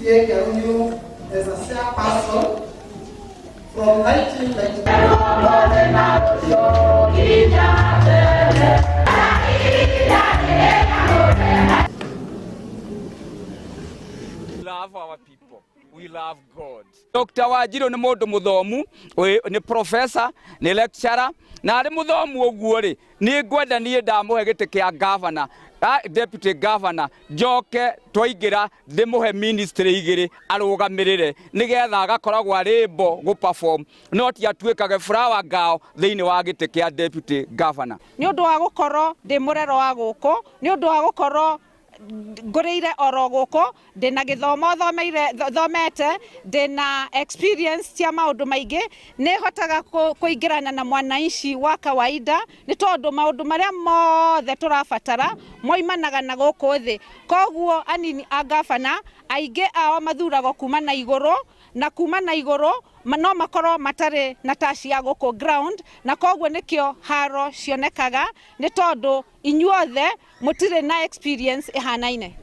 CPA Karonyo as a chairperson from 1990. Love our people. We love God. Dr. Wanjiru nĩ mũndũ mũthomu, nĩ professor, nĩ lecturer, na arĩ mũthomu ũguo rĩ, nĩ ngwenda niĩ ndamũhe gĩtĩ kĩa governor, deputy governor, njoke twaingĩra ndĩmũhe ministry igĩrĩ arũgamĩrĩre nĩgetha agakoragwo arĩ mbo gũ perform no ti atuĩkage flower girl thĩinĩ wa gĩtĩ kĩa deputy governor. Nĩ ũndũ wa gũkorwo ndĩ mũrero wa gũkũ, nĩ ũndũ wa gũkorwo ngũrĩire oro gũkũ, ndĩna gĩthomo thomeire thomete, ndĩna experience cia maũndũ maingĩ, nĩ hotaga kũingĩrana na mwananchi wa kawaida, nĩ tondũ maũndũ marĩa mothe tũrabatara moimanaga na gũkũ thĩ. Koguo anini a gavana aingĩ ao mathuragwo kuma na igũrũ, na kuma na igũrũ no makorwo matarĩ na taci ya gũkũ ground, na koguo nĩkĩo haro cionekaga, nĩ tondũ inyuothe mũtirĩ na experience ĩhanaine.